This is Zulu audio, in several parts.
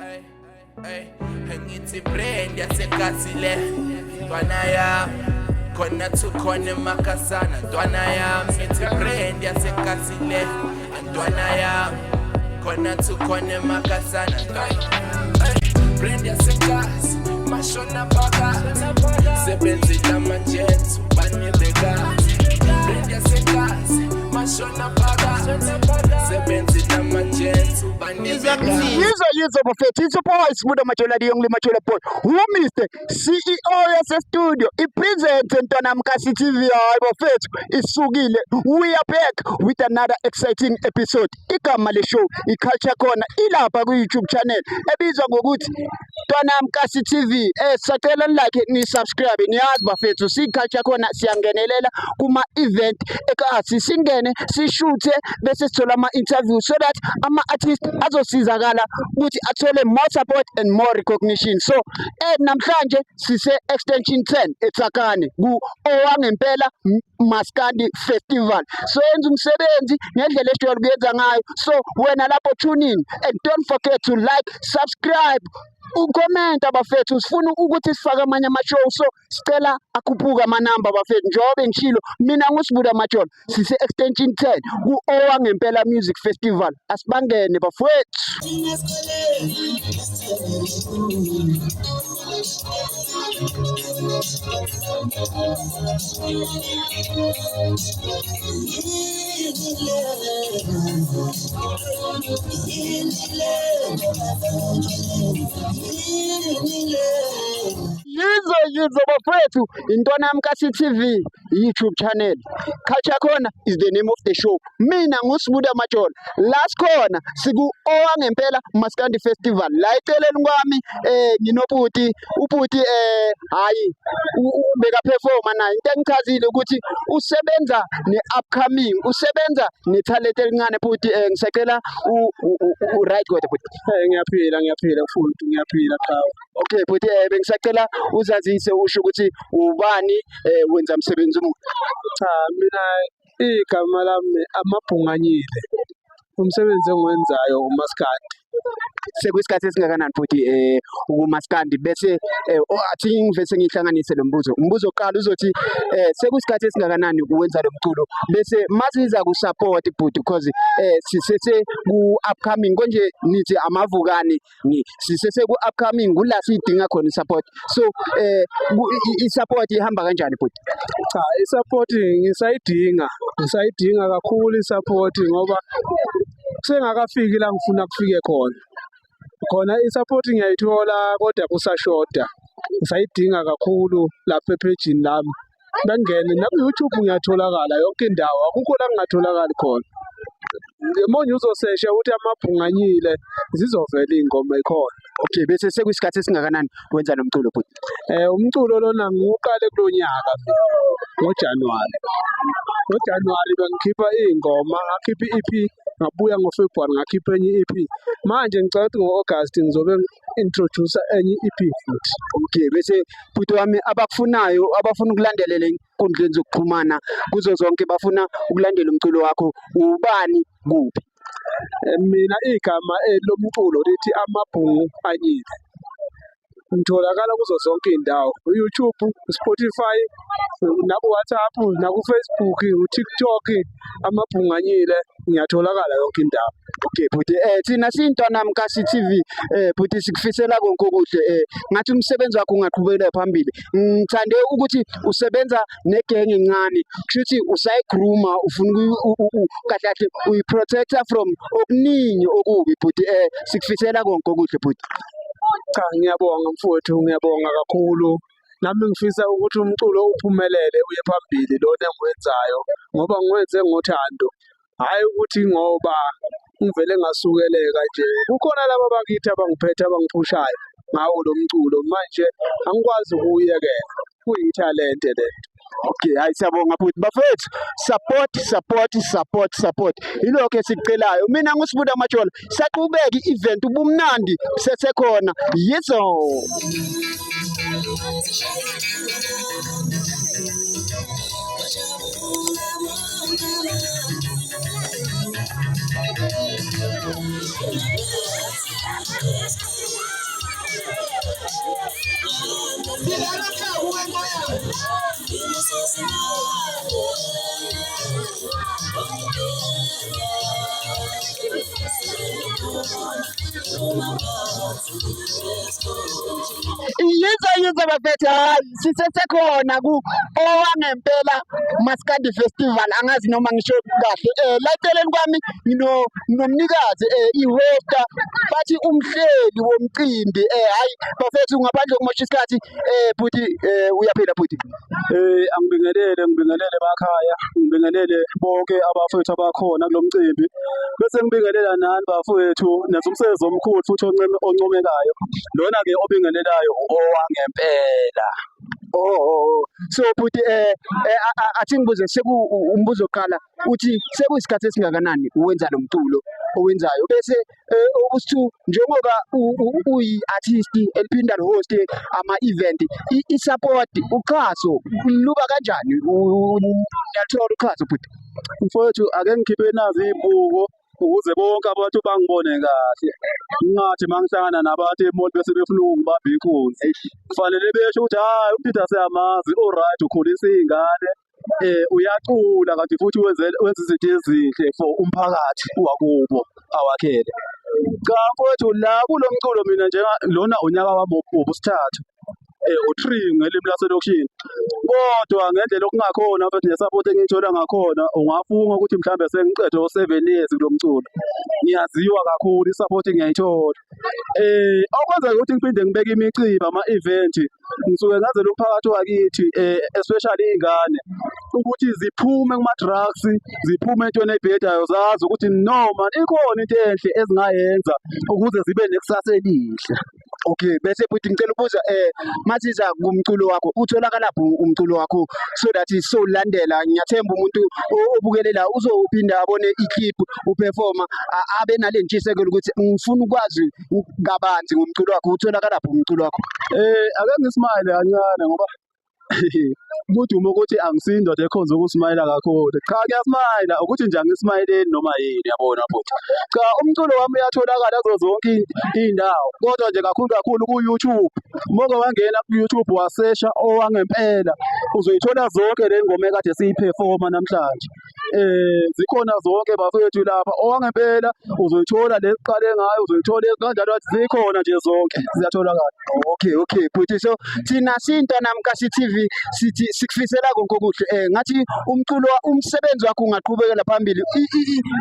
Hey, ngithi brand yasekasi le ntwana yami khona to khona emakasana ntwana yami ngithi brand yasekasi le ntwana yami khona to khona emakasana ntwana. Hey, brand yasekasi mashona phakathi sebenzela ama-jets banibekazi brand yasekasi mashona phakathi sebenzela ama-jets banibekazi. Yizo yizo bafethu, it's your boy Sbuda Majola, the only Majola boy who Mr CEO yase studio ipresent Ntwana Mkasi TV. Hayi bafethu, isukile. We are back with another exciting episode. Igama le show iCulture Corner, ilapha ku YouTube channel ebizwa ngokuthi Ntwana Mkasi TV. Sacela ni like, ni subscribe. Niyazi bafethu, si Culture Corner siyangenelela kuma event ekasi, singene sishuthe bese sithola ama interview so that ama artist azosizakala ukuthi athole more support and more recognition. So namhlanje sise Extension 10 eTsakane ku Owangempela Maskandi Festival. So yenza umsebenzi ngendlela esijwayele ukuyenza ngayo. So wena lapho, tune in and don't forget to like, subscribe, ucomment abafethu. Sifuna ukuthi sifake amanye ama-show, so sicela akhuphuke amanamba bafethu. Njengoba ngishilo, mina nguSibuda Majola, sise Extension 10 ku Owangempela Music Festival. Asibangene bafethu. Yizo yizo bafethu, Intwana Mkasi TV YouTube channel, Culture Corner is the name of the show. Mina nguSibuda Majola. La sikhona siku Owangempela Maskandi Festival. La eceleni kwami nginobhuti, ubhuti hayi beka performa naye. Into engichazile ukuthi usebenza ne-upcoming, usebenza ne-talent elincane. Bhuti, ngisacela u right kodwa bhuti? Ngiyaphila, ngiyaphila futhi ngiyaphila qhawe. Okay bhuti, bengisacela uzazise, usho ukuthi ubani, wenza umsebenzi omuhle. Cha, mina igama lami Amabhunganyile. Umsebenzi engiwenzayo umaskandi. Sekuyisikhathi esingakanani futhi ukumaskandi? Bese athi ngivese ngihlanganise lo mbuzo. Umbuzo oqala uzothi sekuyisikhathi esingakanani uwenza lo mculo? Bese masiza ku support bhuti, because sisese ku upcoming konje, nithi amavukani, sisese ku upcoming, kula sidinga khona support. So i-support ihamba kanjani bhuti? Cha, i-support ngisayidinga, ngisayidinga kakhulu i-support ngoba kusengakafiki la ngifuna kufike khona. Khona i-support ngiyayithola kodwa kusashoda. Ngisayidinga kakhulu lapha ephejini lami. Bengene naku-YouTube, ngiyatholakala yonke indawo, akukho la ngingatholakali khona. Ngemonye uzosesha ukuthi Amabhunganyile, zizovela iy'ngoma ikhona. Okay, bese sekuyisikhathi esingakanani wenza lo mculo bhuti? Umculo lona ngiwuqale kulo nyaka mina ngoJanuwari. NgoJanuwari bengikhipha iy'ngoma, ngakhipha i-EP, ngabuya ngoFebruwari ngakhipha enye i-EP. Manje ngicela ukuthi ngo-August ngizobe ngi-introduce enye i-EP futhi. Okay, bese bhuti wami, abakufunayo, abafuna ukulandelela enkundleni zokuxhumana kuzo zonke, bafuna ukulandela umculo wakho, ubani, kuphi? Mina igama lomculo lithi Amabhungu Anyile. Ngitholakala kuzo zonke iy'ndawo, u-YouTube, u-Spotify, naku-WhatsApp, naku-Facebook, u-TikTok, Amabhunganyile, ngiyatholakala yonke indawo. Okay bhuti, thina siyintwana Mkasi TV, bhuti sikufisela konke okuhle. Ngathi umsebenzi wakho ungaqhubekela phambili. Ngithande ukuthi usebenza negenge encane, kusho ukuthi usayigrooma, ufuna kahle kahle uyiprotector from okuningi okubi bhuti. Sikufisela konke okuhle bhuti. Cha, ngiyabonga mfowethu, ngiyabonga kakhulu. Nami ngifisa ukuthi umculo uphumelele uye phambili lona engiwenzayo ngoba ngiwenze ngothando. Hhayi ukuthi ngoba ngivele ngasukeleka nje. Kukhona laba bakithi abangiphethe, abangiphushayo ngawo lo mculo, manje angikwazi ukuwuyekela. Kuyithalente lento. Okay, hayi siyabonga bhuti. Bafethu, support, support, support, support. Ilokho esikucelayo. Mina nguSibuda Majola. Saqhubeka i-event, ubumnandi sesekhona. Yizo. Yizo yizo bafethu, hayi sisesekhona ku owangempela Maskandi Festival, angazi noma ngisho kahle. La eceleni kwami nginomnikazi i-hosta, bathi umhleli womcimbi. Hayi bafethu, ngaphandle kokumosha isikhathi, bhuti, uyaphila bhuti? Angibingelele, ngibingelele bakhaya, ngibingelele bonke abafowethu abakhona kulo mcimbi. Bese ngibingelela nani bafowethu, nenza umsebenzi omkhulu futhi oncomekayo. Lona-ke obingelelayo owangempela. Oh. So bhuti, athi ngibuze seku umbuzo oqala uthi sekuyisikhathi esingakanani uwenza lo mculo owenzayo, bese ukuthi njengoba uyi-artist eliphinda host ama-event, i-support, uxhaso luba kanjani? Niyalithola uxhaso bhuti? Mfowethu, ake ngikhiphe nazi iy'buko ukuze bonke abantu bangibone kahle. Ngingathi uma ngihlangana nabantu e-mall bese befuna ukungibamba inkunzi. Kufanele besho ukuthi hhayi, uPeter siyamazi, u-right, ukhulisa iy'ngane, uyacula kanti futhi wenza izinto ezinhle for umphakathi wakubo awakhele. Cha mfowethu, la kulo mculo mina njenga lona unyaka wami wobusithathu, u-three ngelimi laselokishini. Kodwa ngendlela okungakhona mfethu ne-support engiyithola ngakhona, ungafunga ukuthi mhlawumbe sengiqede o-7 years kulo mculo. Ngiyaziwa kakhulu, i-support ngiyayithola. Okwenza ukuthi ngiphinde ngibeke imicimbi, ama-event, ngisuke ngazela umphakathi wakithi, especially iy'ngane, ukuthi ziphume kuma-drugs, ziphume entweni ey'bhedayo, zazi ukuthi no man, ikhona into enhle ezingayenza ukuze zibe nekusasa elihle. Okay, bese bhuti ngicela ukubuza, masiza kumculo wakho, utholakalaphi umculo wakho so that sowulandela? Ngiyathemba umuntu obukele la uzophinda abone i-clip uperforma, abe nale ntshisekelo ukuthi ngifuna ukwazi kabanzi ngomculo wakho. Utholakalaphi umculo wakho? Ake ngismile kancane ngoba kuduma ukuthi angisiyo ekhonza ukusmayila kakhulu. Cha, ngiyasmayila ukuthi nje angismayileli noma yini, yabona futhi. Cha, umculo wami uyatholakala kuzo zonke iy'ndawo, kodwa nje kakhulu kakhulu ku-YouTube. Uma uke wangena ku-YouTube wasesha owangempela, uzoyithola zonke le ngoma ekade siyiphefoma namhlanje. Zikhona zonke bafowethu lapha, owangempela uzoyithola le siqale ngayo, uzoyithola kanjalo, zikhona nje zonke ziyatholakala. Okay bhuti, so thina siyintwana Mkasi TV sithi sikufisela konke okuhle. Ngathi umculo, umsebenzi wakho ungaqhubekela phambili.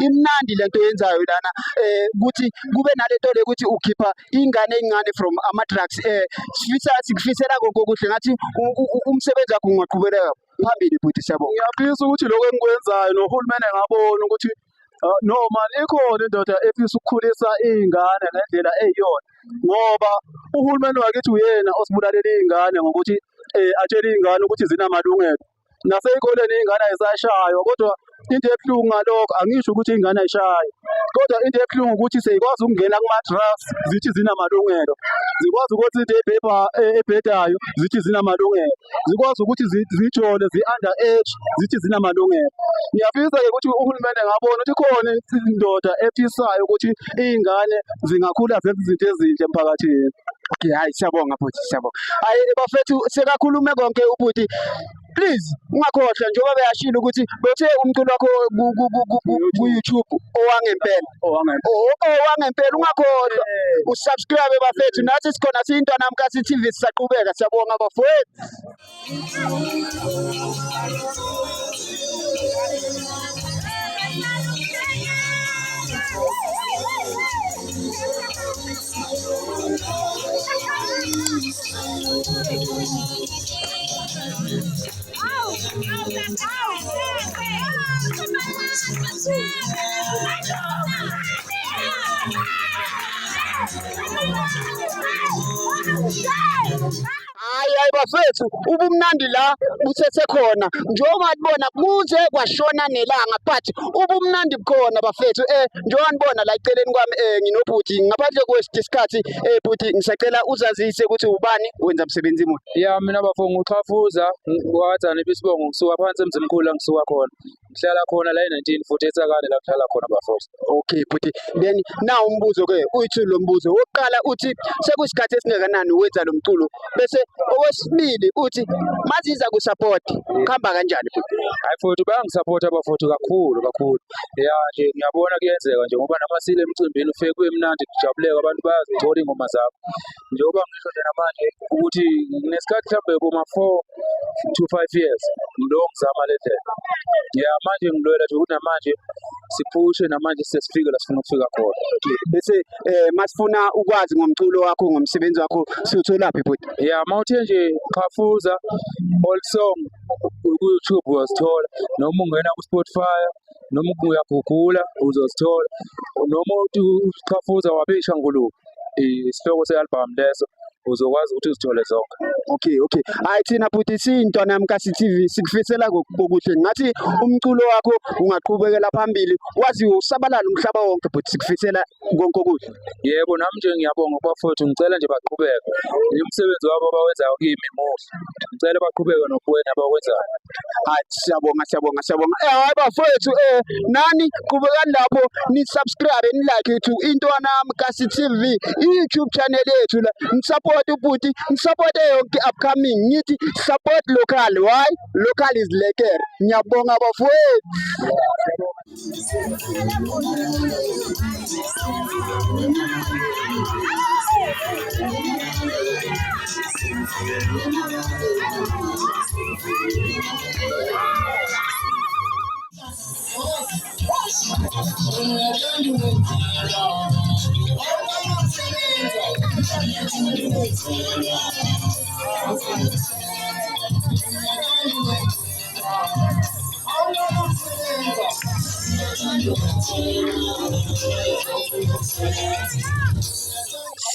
Imnandi lento oyenzayo lana, ukuthi kube nalento le ukuthi ukhipha ingane encane from ama drugs. Sifisa sikufisela konke okuhle, ngathi umsebenzi wakho ungaqhubekela phambili bhuti, siyabonga. Ngiyafisa ukuthi lokho engikwenzayo nohulumeni engabona ukuthi no man, ikhona indoda efisa ukukhulisa iy'ngane ngendlela eyiyona, ngoba uhulumeni wakithi uyena osibulalela iy'ngane ngokuthi atshele iy'ngane ukuthi zinamalungelo. Nasey'koleni iy'ngane ayisashaywa, kodwa into ebuhlungu ngalokho, angisho ukuthi iy'ngane ayishayi, kodwa into ebuhlungu ukuthi seyikwazi ukungena kuma-drugs zithi zinamalungelo, zikwazi ukuthi into ebhedayo zithi zinamalungelo, zikwazi ukuthi zijole zi-under age zithi zinamalungelo. Ngiyafisa-ke ukuthi uhulumeni engabona ukuthi khona indoda efisayo ukuthi iy'ngane zingakhula zenze izinto ezinhle emphakathini. Okay, hayi siyabonga bhuti, siyabonga. Hayi bafethu, sekakhulume konke ubhuti. Please ungakhohlwa njengoba beyashilo ukuthi bethe umculo wakho ku-YouTube owangempela. Owangempela. Owangempela, ungakhohlwa usubscribe bafethu, nathi sikhona siyintwana Mkasi TV, sisaqhubeka. Siyabonga bafowethu. Hayi hayi bafethu, ubumnandi la buthethe khona njengoba nibona kuze kwashona nelanga, but ubumnandi bukhona bafethu. Njengoba nibona la eceleni kwami nginobhuti. Ngaphandle kwesikhathi, bhuti, ngisacela uzazise ukuthi ubani, wenza msebenzi muni? Ya, mina bafo nguXhafuza wakadzana ibisibongo, ngisuka phansi eMzimkhulu la ngisuka khona. Ngihlala khona la e-19 futhi eTsakane la ngihlala khona bafo. Okay bhuti, then nawu umbuzo ke, uyithi lo mbuzo wokuqala uthi sekuyisikhathi esingakanani wenza lo mculo, bese owesibili uthi maziza ku-support kuhamba kanjani bhuti? Hayi futhi bayangisapotha abafowethu kakhulu kakhulu. Ya nje ngiyabona kuyenzeka nje ngoba namasile emcimbini ufike kube mnandi kujabuleka, abantu bayazithola iy'ngoma zakho. Njengoba ngisho nje namanje ukuthi nginesikhathi mhlawumbe boma 4 to 5 years ngilo ngizama le ndlela. Ya, manje ngilwela nje ukuthi namanje siphushe, namanje sesifike la sifuna ukufika khona. Bese masifuna ukwazi ngomculo wakho, ngomsebenzi wakho, siwutholaphi bhuti? Ya, mawuthe nje Qhafuza old song ku-YouTube uyazithola, noma ungena ku-Spotify, noma uyagugula uzozithola, noma uthi uQhafuza wabisha ngulube, isihloko se-album leso, uzokwazi ukuthi uzithole zonke. Okay. Hayi, thina bhuti siyintwana yami Kasi TV sikufisela kokuhle. Ngathi umculo wakho ungaqhubekela phambili, waziwe usabalala umhlaba wonke bhuti, sikufisela konke okuhle. Yebo, nami nje ngiyabonga kubafowethu, ngicela nje baqhubeke umsebenzi wabo abawenzayo kimi muhle, ngicela baqhubeke nokuwena abakwenzayo. Hayi, siyabonga, siyabonga, siyabonga. Hayi bafowethu, nani qhubekani lapho ni subscribe, ni like to Intwana Yami Kasi TV, i-YouTube channel yethu la. Ni-support ubhuti, ni-support yonke upcoming. Ngithi support local. Why? Local is lekker. Ngiyabonga bafowethu.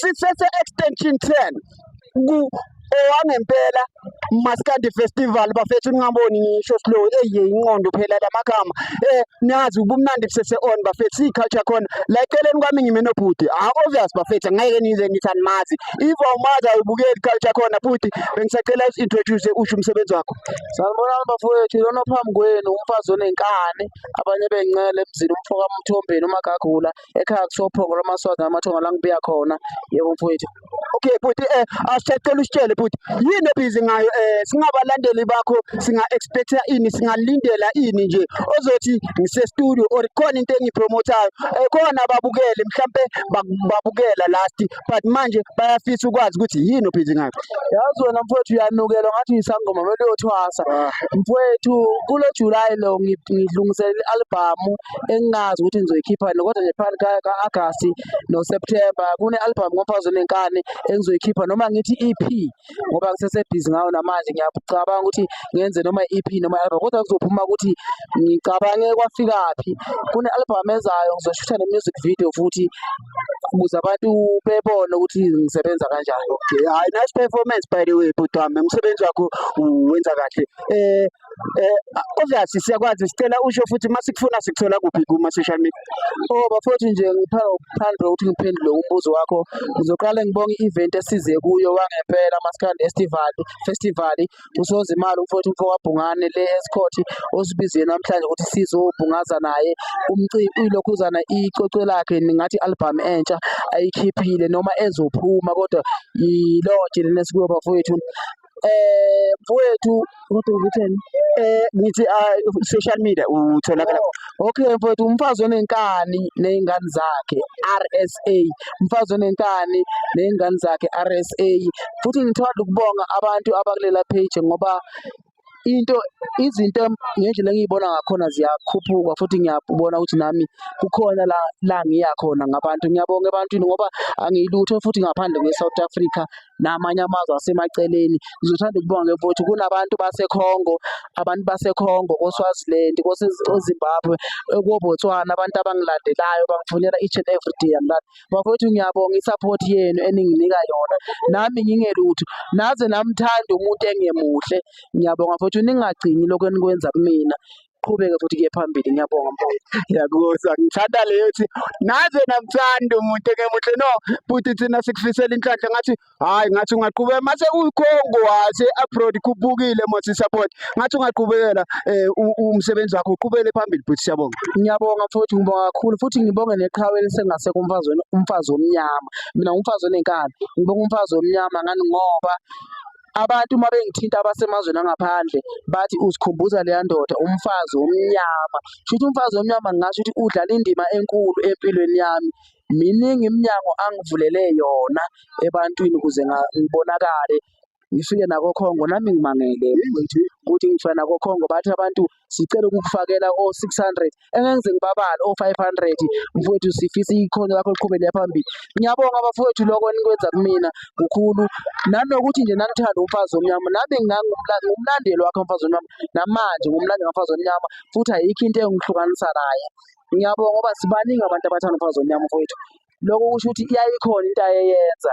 Sisese Extension 10 ku owangempela Maskandi Festival bafethu, ningaboni ngisho slow, eye inqondo phela lamagama. Niyazi ubumnandi busese on bafethu, i-culture khona la eceleni kwami ngime nobhuti. Ah, obvious bafethu, angeke nize nithi animazi. If awumazi awubukeli culture khona. Bhuti, bengisacela usi-introduce, usho umsebenzi wakho. Sanibonani bafowethu, lona phambi kwenu umfazi onenkani, abanye bencele emzini, umfo kaMthombeni uMagagula, ekhaya kusophongo lwamaSwazi namaThonga la ngibuya khona. Yebo mfowethu. Okay bhuti, asicela usitshele bhuti, yini ebhizi ngayo? Singabalandeli bakho, singa expecta ini, singalindela ini nje ozothi ngise studio or khona into engipromotayo? Khona ababukele mhlambe babukela last, but manje bayafisa ukwazi ukuthi yini obhizi ngayo. Yazi wena mfowethu uyanukelwa ngathi uyisangoma, kumele uyothwasa. Mfowethu, kulo July lo ngilungiselela i-album engingazi ukuthi ngizoyikhipha nini, kodwa nje phakathi ka-August no-September kune-album ngomfazi onenkani engizoyikhipha, noma ngithi EP ngoba ngisesebhizi ngayo namanje. Ngiyacabanga ukuthi ngenze noma i-EP noma i-album, kodwa kuzophuma ukuthi ngicabange kwafikaphi. Kune-album ezayo, ngizoshutha ne-music video futhi ukuze abantu bebone ukuthi ngisebenza kanjani. Okay, hayi, nice performance by the way bhuti wami, umsebenzi wakho uwenza kahle. Obviously siyakwazi, sicela usho futhi masikufuna sikuthola kuphi kuma social media? Oh bafowethu, nje ngiphambi kokuthi ngiphendule umbuzo wakho, ngizoqala ngibonge i-event esize kuyo wangempela Maskandi Festival, usozimali umfowethu umfo kaBhungane le Escort osibizile namhlanje ukuthi sizobhungaza naye umcimbi ilokhuzana icwecwe lakhe, ningathi i-album entsha ayikhiphile noma ezophuma, kodwa i-launch lena esikuyo bafowethu. Mfowethu, kodwa ubutheni? Ngithi social media utholakala? Okay mfowethu, umfazi onenkani ney'ngane zakhe RSA, umfazi onenkani ney'ngane zakhe RSA. Futhi ngithanda ukubonga abantu abakulela page ngoba Into izinto ngendlela engiyibona ngakhona ziyakhuphuka futhi ngiyabona ukuthi nami kukhona la la ngiya khona ngabantu. Ngiyabonga ebantwini ngoba angiyilutho futhi ngaphandle kwe-South Africa namanye amazwe asemaceleni. Ngizothanda ukubonga mfowethu, kunabantu baseCongo, abantu baseCongo, koSwaziland, koZimbabwe, koBotswana, abantu abangilandelayo bangifonela each and every day and that. Bafowethu, ngiyabonga i-support yenu eninginika yona, nami ngingelutho, naze namthanda umuntu engemuhle. Ngiyabonga mfowethu, ningagcini lokho enikwenza kumina, qhubeke futhi kuye phambili. Ngiyabonga mfowethu. Ngiyakuzwa, ngithanda leyo thi naze namthanda umuntu engemuhle. No futhi thina sikufisela inhlanhla, ngathi hayi, ngathi ungaqhubeka mase kuyikhongo wase abroad kubukile mos support, ngathi ungaqhubekela umsebenzi wakho uqhubele phambili futhi. Siyabonga. Ngiyabonga mfowethu, ngibonga kakhulu futhi ngibonge neqhawe elisengaseko, umfazi, umfazi omnyama. Mina ngumfazi onenkani, ngibonga umfazi omnyama ngani ngoba abantu uma bengithinta abasemazweni angaphandle bathi uzikhumbuza leya ndoda, umfazi omnyama. Shuthi umfazi omnyama ngingasho ukuthi udlala indima enkulu empilweni yami. Miningi iminyango angivulele yona ebantwini ukuze ngibonakale, ngifike nakoKhongo nami ngimangele mfowethu ukuthi ngifika nakoKhongo bathi abantu sicela ukukufakela o-600 engeke ngize ngibabale o-500, mfowethu, sifisa ikhono lakho liqhubele phambili. Ngiyabonga bafowethu, lokho enikwenza kumina kukhulu, nanokuthi nje nanithanda umfazi omnyama, nami ngingumlandeli wakhe umfazi omnyama, namanje ngumlandeli kamfazi omnyama futhi ayikho into engihlukanisa naye. Ngiyabonga ngoba sibaningi abantu abathanda umfazi omnyama mfowethu. Lokho kusho ukuthi iyayikhona into ayeyenza,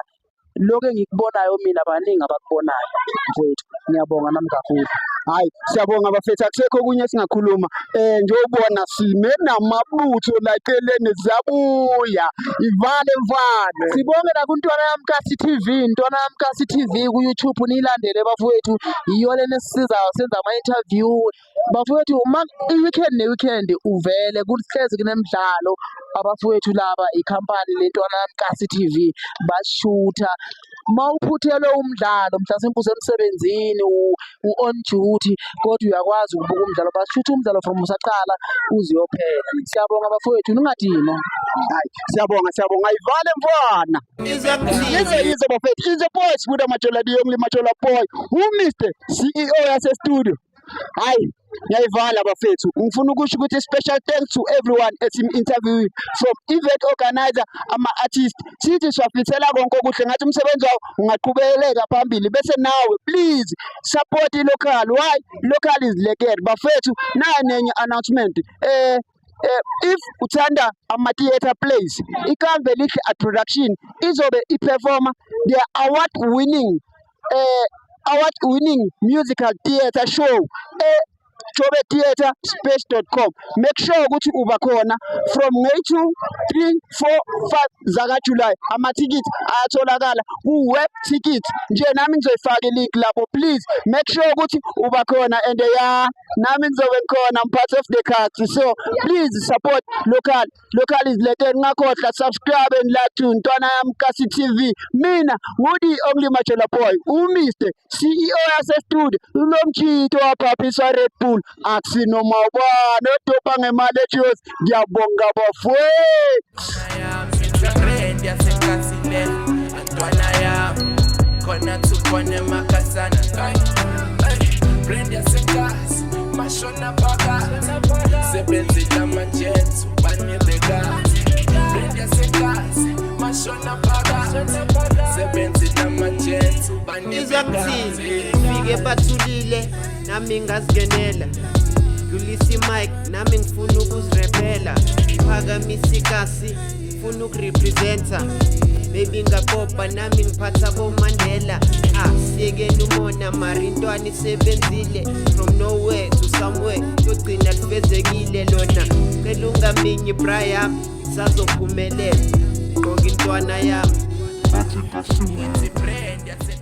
lokho engikubonayo mina baningi abakubonayo mfowethu. Ngiyabonga nami kakhulu. Hayi, siyabonga bafethu, akusekho okunye esingakhuluma. Njengobona sime namabutho la eceleni, ziyabuya ivale mfana. Sibonge nakuntwana yami Kasi TV, Ntwana yami Kasi TV ku-YouTube, niyilandele bafowethu, yiyo lena esisizayo senza ama-interview bafowethu. Uma i-weekend ne-weekend uvele kuhlezi kunemidlalo, abafowethu laba ikhampani lentwana yami Kasi TV bashutha. Uma uphuthelwe umdlalo mhlasimpe usemsebenzini, u-on duty, kodwa uyakwazi ukubuka umdlalo, bashutha umdlalo from usaqala uze uyophela. Siyabonga bafowethu, ningadinwa. Hayi, siyabonga, siyabonga, ivale mfana. Yize yize bafethu, it's the boys with Majola, the only Majola boy who Mr CEO yase studio. Hayi, ngiyayivala bafethu, ngifuna ukusho ukuthi special thanks to everyone esim interview, from event organizer, ama-artist, sithi siwafisela konke okuhle, ngathi umsebenzi wawo ungaqhubeleka phambili, bese nawe please support i-local. Why local is lekker bafethu. Nayo nenye announcement, if uthanda ama-theatre plays, iKamva Elihle Art Production izobe iperforma their award winning musical theatre show e Jobe Theatre Space.com. Make sure ukuthi uba khona from nge-2, 3, 4, 5 zaka July. Amathikithi ayatholakala ku-web ticket nje, nami ngizoyifaka ilink lapho. Please make sure ukuthi uba khona and ya, nami ngizobe ngikhona, I'm part of the cast, so please support local. Local is lekker. Ngakhohlwa subscribe and like to Ntwana Yami Kasi TV. Mina ngudi only Majola boy, uMr CEO yase studio, lo mchito waphaphiswa Red Bull, akusinoma ubani odopa ngemali eJozi. Ngiyabonga bafowethu. Brand yasekasi le, ntwana yami, khona tukhona emakasana. Brand yasekasi mashona phakathi, sebenzela amajethu banibekazi. Brand yasekasi mashona phakathi, sebenzela amajethu. Ngizwa kuthini? Banibekazi. Fike bathulile, nami ngazingenela, dlulisa imic, nami ngifuna ukuzirepela, phakamisa ikasi, ngifuna ukurepresenta, baby, ngakopa nami ngiphatha boMandela. Ah, siyekeni umona mari, intwana isebenzile from nowhere to somewhere, yogcina lifezekile lona. Cela ungaminyi bra yami, isazophumelela, gqoka intwana yami. Ngithi brand yase